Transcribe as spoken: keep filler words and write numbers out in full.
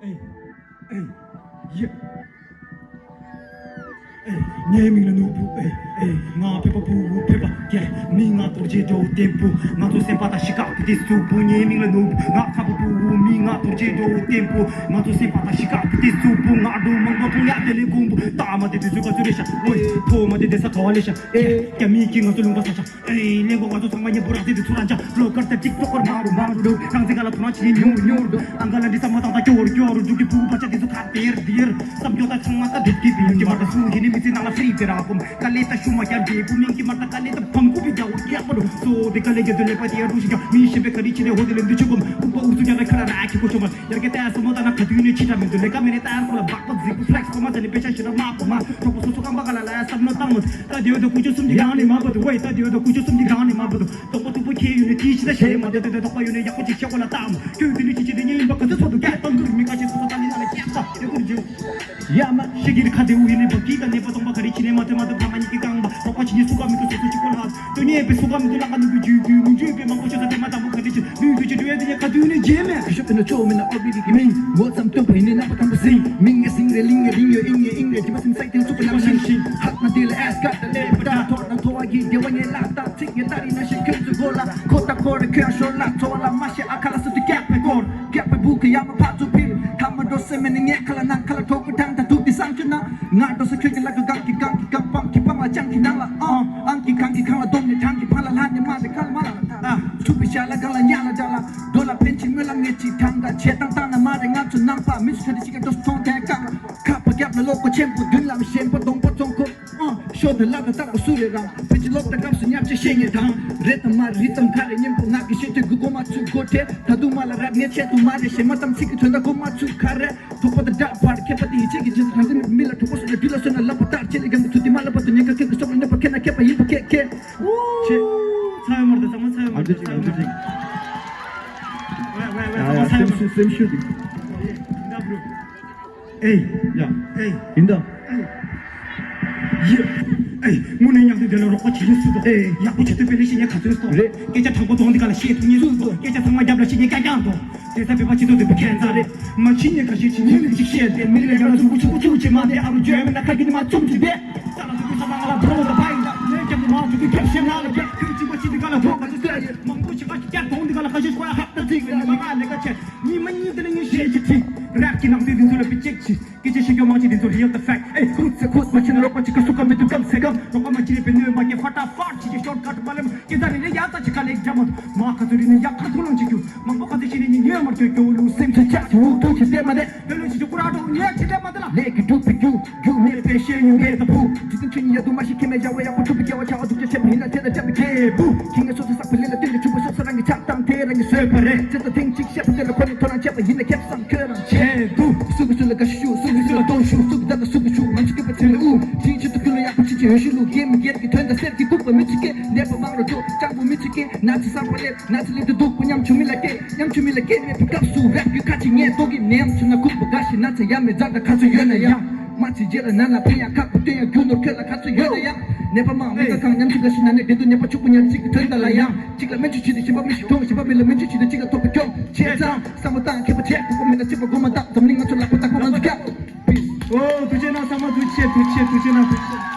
ཨེ། ཨེ། ཡེ། ཨེ། ངའི་མིང་ལ་ནོར་བུ། ཨེ། ཨེ། ང་ཕེབས་པ་བུ་ཕེབས་པ་ཀྱེ། མིང་ང་རྡོ་རྗེ་སྒྲོལ་བརྟན་བུ། ང་ཚོ་སེམས་པ་དང་གཤིས་ཀ་བུ་དེ་སུ་བུ། ངའི་མིང་ལ་ནོར་བུ། ང་ཁ་བུ་བུ། མིང་ང་རྡོ་རྗེ་སྒྲོལ་བརྟན་བུ། ང་ཚོ་སེམས་པ་དང་གཤིས་ཀ་བུ་དེ་སུ་བུ། ང་སྒྲོལ་མང་པོ་མཐོང་ཡ་དེ་ལས་དགོན་པོ། ད་མ་དེ་དུས་ཚོད་ག་ཚོད་རེད་ཤག་ཨོའི། ཐོག་མ་དེ་དེ་ས་ག་བ་ལས་ཤག་ཨེ། རྒྱ་མིའི་གི་ང་ཚོ་ལུང་པ་ས་ཆ། ཨེ། ལེན་གོ་ང་ཚོ་ཚང་མ་ཉེ་འབུར་རང་བཙན་དུ་ཚུར་རང་ཅག་ལོ་ཀར་ཏེ་ཅིག་ཙོག་པར་མ་རུ་མ་རུ་རང་བཙན་ག་ལ་ཐོ་རང་ཆི་ནི་ཉུར་ཉུར་ཨང་ག་ལ་འདི་ས་མ་ཏང་ཏ་ཀྱོ་རུ་ཀྱོ་རུ་འཇུག་གི་ཕུ་གུ་པ་ཆ་འདི་ཚོ་ཁ་དེར་དེར་བསམ་ཀྱོ་ད་ཚང་མ་ད་འདི་སྐྱིད་པའི་ཡོན་གྱི་མ་ད་སུ་ཧི་ནི་མི་ཚེ་ནང་ལ་ཧྲི་དེ་ར་ཀོམ་ཀ་ལེ་ད་ཤུ་མ་ཀྱར་དེ་བུ་མིང་གི་མ་ད་ཀ་ལེ་ད་ཕམ་ཀུ་བི་རྒྱ་བོ་རྒྱ་པ་རུ་སོ་དེ་ཀ་ལེ་གྱ་དུ་ལེ་པ་དེ་ཡ་རུ་ཤི་ཀྱ་མི་ཤི་པེ་ཀ་རི་ཆི་ནི་ཧོ་དེ་ལེ་འདི་ཆུ་ཀོམ་ཀུ་པ་ཨུ་ཚུ་ཀྱ་ད་ཁ་ར་ར་ཁྱི་ཀོ་ཆོ་མ། ཡར་གེ་ཏའི་སོ་མོ་ཏ་ན་ཁ་ཐུག་ནས་ཕྱི་དྲ་མི་འདུག་ལས་ཀ་མེད་ནས་ཏའི་ཁོ་ལ་སྦག་སྦག་གཟིགས་པོ་ཕྲེག་སོ་མ་ཟ་ནས་པེ་ཤ་ཞི་ར་མ་གོ་མ་གྲོགས་པོ་སོ་སོ་རྐང་པ་ག་ལ་ལ་བསམ་བློ་བཏང་མོད། ད་དེ་བས་ད་ཀུ་ཅོ་གསུམ་གྱི་སྒང་ནས་མ་བབས་འདུག་ཝེ། ད་དེ་བས་ད་ཀུ་ཅོ་གསུམ་གྱི་སྒང་ནས་མ་བབས་འདུག་དོགས་པ་མཐུག་པོ་ཁྱེད་ཡོད་ནས་དེའི་ཕྱི་ད་ཞེ་མ་དེ་དེ་དོགས་པ་ཡོད་ནས་ཡག་པོ་ཅིག་བཤད་གོ་ལ་བཏང་མོད། ཁྱོད་དེ་ནས་ཅི་ཅི་དེ་ཉིད་ཡིན་པ་ག་ཚོད་ཚོད་འདུག་ཀྱ་བཏང་གི་མི་ཁ་ཤས་སོ་སོ་ད་ནི་ན་ལ་སྐྱེལ་ས་ཡོད་གི་རེད། ཡ་མ་ཤི་གི་རི་ཁ་དེ་འུ་ཡིན་ནི་བ་ཀི་ད་ནེ་པ་སྟོང་པ་ག་རི་ཁྱི་ནེ་མ་དེ་མ་དེ་ཕ་མ་ཉི་ཀི་ཀང་པ་རོགས་པ་ཁྱི་ཉི་སུ་ག་མི་དུ་སོ་སོ་ཅི་ཀོ་ལ་ཏོ་ཉེ་པེ་སུ་ག་མི་དུ་ལ་ག་ནི་དུ་ཇུ་དུ་མུ་ཇུ་པེ་མང་པོ་ཆོ་ས་དེ་མ་དང་པོ་ག་རི་ཆི་ལུ་དུ་ཅི་དུ་ཡ་དེ་ཉེ་ཁ་དུ་ནེ་ཇེ་མེ་ཤོ་པེ་ན་ཅོ་མེ་ན་ཨོ་བི་རི་གི་མིང་མོ་ཙམ་སྟོན་པ་ཡིན་ནི་ན་པ་དང་པོ་སིང་མིང་ངེ་སིང་རེ་ལིང་ངེ་རིང་ཡོ་ཨིང་ངེ་ཨིང་རེ་ཅི་པ་སིང་སའི་ཏེ་ཚུ་པ་ལ་ཤིང་ཤིང་ཧག་ན་དེ་ལ་ཨེ་སི་ཀ་ད་ལེ་པ་ད་ཐོ་ན་ཐོ་བ་གི་དེ་བ་ངེ་ལ་ད་ཚིག་ངེ་ད་རི་ན་ཤི་ཁྱོད་ཚུ་གོ་ལ་ཁོ་ད་ཁོ་རེ་ཁྱོད་ཤོ་ལ་ཚོ་བ་ལ་མ་ཤེ་ཨ་ཁ་ལ་སུ་དུ་ཀྱག་པེ་ཀོར། རྒྱག་པའི་བུ་གི་ཡ་མ་ཕ་ཚུ་ཕིར་ཐ་མ་འགྲོ་སེ་མེ་ནི་ངས་ཁ་ལ་ནང་ཁ་ལ་ཐོག་གི་ཐང་ད་ཐུག་དི་སང་ཆུ་ན་ང་འགྲོ་ས་ཁྱོད་ཀྱི་ལ་གི་གང་གི་གང་གི་གང་པང་གི་པང་ལ་ཅང་གི་ནང་ལ་ཨང་ཨང་གི་གང་གི་གང་ལ་སྡོམ་ནི་ཐང་གི་ཕ་ལ་ལྷ་ནི་མ་ནི་ཁ་ལ་མ་ལ་ཐུག་པའི་ཤ་ལ་གང་ལ་ཉ་ལ་འདྲ་ལ་འགྲོ་ལ་ཕན་ཆི་སྨོན་ལམ་ངེས་ཅི་ཐང་ད་ཆེ་ཐང་ཐང་ན་མ་རེ་ང་ཚོ་ནང་པ་མི་ཚུ་ཁ་དི་ཅི་ག་འགྲོ་ས་ཐོང་ཐན་ཀང་ཁ་པ་རྒྱབ་ལ་ལོག་པ་ཆེན་པོ་མདུན་ལམ་ཞེན་པ་གདོང་པ་ཙོང་ཁོ། ཤོ་དང་ལ་དང་རྟག་པ་སུ་རེ་རང་བེད་ཀྱི་ལོག་དང་སྐབས་སུ་ཉར་ཆ་ཤེས་ངེས་དང་རེད་དང་མ་རེད་དང་ག་རེ་སྙན་པོ་ངག་གི་ཤེས་ཐོས་དགུ་གོ་མ་ཚུགས་གོ་ཁྲེ་ད་དུང་མ་ལ་རབ་ངེས་ཆེད་དུ་མ་རེད་ཞེ་མ་དམ་ཚིག་གི་དོན་དག་གོ་མ་ཚུགས་ག་རེ་དོགས་པ་དང་འདྲ་བར་ཁྱད་པར་དེ་ཡི་ཆེད་ཀྱི་རྗེས་སུ་དྲང་དུ་མི་ལ་གྲོགས་པོ་སུ་ལ་དུས་ལ་སོན་ན་ལབ་པ་ལྟར་ཆེད་ལས་གང་གི་ཚུལ་དེ་མ་ལབ་པ་དུ་ཉེན་ཁ་ཁྱོད་ཀྱི་སོགས་ལ་གནོད་པ་ཁྱེད་ན་མཁས་པ་ཡིན་པ་ཁྱེད་ཁྱེད་ཆེ། ཚ་བའི་མར་དང་ཚང་མ་ཚ་བའི་མར་དང་ཚང་མ་ཚ་བའི་མར་དང་ཚང་མ་ཚ་བའི་མར་དང་། ཨེ། ཡ། ཨེ། ཡིན་ད། ཡེ། ཨེ། དངོས་གནས་ཉག་དུས་དེ་ལ་རོགས་པ་བྱེད་ཉེན་སུ་དང་། ཨེ། ཡག་པོ་བྱེད་དུས་དཔེ་ལེགས་ཤེས་ཉེན་ག་ཚོད་སྟོང་། རེད། སྐད་ཆ་དྲང་པོ་གཏོང་འདི་ག་ལ་བཤད་ཐུབ་ཉེན་སུ་དང་། སྐད་ཆ་ཚང་མ་རྒྱབ་ལ་བཤད་ཉེན་རྐྱང་རྐྱང་དང་། དེ་ཚ་བོད་པ་སྤྱི་ཚོགས་དེ་བོད་ཁྱད་མཚར་རེད། མ་ཕྱི་ཉེན་ག་ཤེད་ཕྱི་ཉེན་ལ་གཅིག་བཤད་དེ་མི་ལ་ཡང་ན་གཟུགས་པོ་ཆུ་བོ་ཆུ་བོ་ཆེ་མ་དེ་ཨ་རུ་བརྗོད་མེད་ན་ཁ་གི་ནི་མ་བཙུམ་གྱི་དེ། ས་ལ་སུ་ཁུ་ས་མ་ང་ལ་བྲོ་བ་དང་བ་ཡིན་ད། ནས་ཀྱང་དུ་མ་ཐུག་གི་ཁྱབ་བཤད་ན་ལ་རྒྱབ་ཁྱོད་གཅིག་པ་གཅིག་འདི་ག་ལ་བོ་ག་ཚོད་ཡོད་མང་པོ་ཞིག་ག་ཤི་བསྐྱར་གཏོང་འདི་ག་ལ་ཁ་ཤས་ཤོག་ཡ་ཧབ་ཏ་ཚིག་ལ་ཉི་མ་ང་ལས་ཀ་ཆེ། ཉི་མ་གཉིས་དེ་ལ་ངས་བཤད་ཀྱི་ཁྲིད། རབ་ཀྱི་ནང་དུས་འདི་ཚོ་ལ་བི་ཅེག་ཆི། སྐད་ཆ་བཤད་རྒྱུ་མང་ཆེ་འདི་ཚོ་ལ་ཡོད་ད་ཕེག་ཨེ་ཁུ་ཚེ་ཁུ་མ་ཆེ་ན་ལོག་པ་ཅིག་ག་སུ་ག་མི་འདུག་གམ་ཚེ་གམ་རོགས་པ་མ་ཅི་རེད་པའི་ནུས་མ་སྐྱེ་ཧྥ་ཏ་ཧྥ་ཅི་ཅི་ཤོར་ཀ་ཏུ་པ་ལེམ་སྐྱེ་ད་རེ་རེ་ཡ་ད་ཅི་ག་ལེགས་རྒྱ་མ་མ་ག་ཚོད་རེ་ནི་ཡག་ཁ་ཐུག་ལོང་ཅིག་རྒྱུ་མང་པོ་ག་ཚོད་ཤེས་ནི་ཉི་ཉོས་མར་རྒྱུ་རྒྱུ་ལུ་སེམས་ཚེ་ཆག་ཅི་འུ་ཐུག་ཅི་བལྟས་མ་དེ་ལོ་ལོ་ཅི་ཅི་ཀུ་ར་ཏོ་ཉེ་ཅི་བལྟས་མ་དེ་ལ་ལས་ཀྱི་གྲུབ་པའི་རྒྱུ། རྒྱུ་མེད་པའི་ཤེས་ཡོན་མེད་ད་བུ། དེ་དུས་ཆུ་ཡི་ཡ་དུ་མ་ཤི་ཁེ་མེད་བྱ་བ་ཡག་པོ་གྲུབ་པའི་སྐྱེ་བ་བྱ་བ་སྡུག་ཅག་བྱས་པ་ཡིན་ན་དེ་ལ་སྐྱབས་པའི་ཁེ་བུ། ཁྱི་ངན་སོ་སོ་བསགས་པའི་ལས་ལ་བརྟེན་ཏེ་ཆུ་བོ་སོ་སོ་རང་གི་ཆགས་སྡང་དེ་རང་གིས་བཟོས་པ་རེད། དེ་ལྟར་ཐེངས་གཅིག་བཤད་པ་དེ་ལ་ཁོ་ནི་ཐོ་རངས་བྱས་པ་ཡིན་ན་ཁེ་བཟང་ཁྱོད་རང་བྱས་འདུག་སུ་གི་སུ་ལ་དགའ་ཤུ་ཤུ་སུ་གི་སུ་ལ་གཏོང་ཤུ་སུ་གི་བདག་ག་སུ་གི་ཆུ་ང་ཚོ་སྐྱིད་པ་ཚེ་ལ་དབུ་དྲིན་ཆུ་དུ་ཀུན་ལ་ཡག་པོ་ཅི་ཅི་འོས་ཤུ་ལུག་རྒྱན་མི་རྒྱན་གྱི་དོན་དང་གསེར་གྱི་ལྐུགས་པ་མི་ཚིག་སྐད་ནད་པ་མང་རུ་འགྲོ་སྤྱང་པོ་མི་ཚིག་སྐད་ན་ཚ་གསར་པ་ལས། ང་ཚོ་ལས་དུ་སྡུག་པོ་ཉམ་ཆུང་མི་ལ་སྐད། ཉམ་ཆུང་མི་ལ་སྐད་མེད་པའི་སྐབས་སུ་རབ་རྒྱུད་ཁ་ཅིག་ངས་རྟོག་གི་ནེམ་ཆུ་ན་ཁུག་པ་དགའ་ཞིག་ན་ཚ་ཡ་མེད་རྫ་དང་ཁ་ཚོ་ཡོད་ན་ཡང་། མ་ཚི་རྗེས་ལ་ན་ན་ཕན་ཡང་ཁག་པོ་སྟོན་ཡང་རྒྱུ་ནོར་ཁྱོད་ལ་ཁ་ཚོ་ཡོད་ན་ཡང་། ནད་པ་མང་མི་དགའ་གང་ཉམ་ཆུང་དགའ་ཞིག་ན་ནས་བདེ་སྡུག་ནད་པ་ཕྱུག་པོ་ཉམ་ཚིག་གི་དོན་དག་ལ་ཡང་། གཅིག་ལ་སྨན་བཅོས་བྱེད་དུས་གཞན་པ་མི་ཞིག་མཐོང་བཞིན་པ་མི་ལ་སྨན་བཅོས་བྱེད་དུས་གཅིག་ལ་ཐོབ་པ་སྐྱོང་བྱས་ཙང་བསམ་བློ་བཏང་མཁས་པ་བྱས་ཁོ་ཁོ་མི་ལ་གཅིག་པ་སྒོ་མ་བཏགས་འཛམ་གླིང་ང་ཚོ་ལག་པ་བཏགས་པ་ང་ཚོ་སྐྱབས། Peace། ཨོ་ཐུགས་རྗེ་གནང་ཚང་མ་ཐུགས་རྗེ་ཆེ་ཐུགས་རྗེ་ཆེ་ཐུགས་རྗེ་གནང་ཐུགས་རྗེ།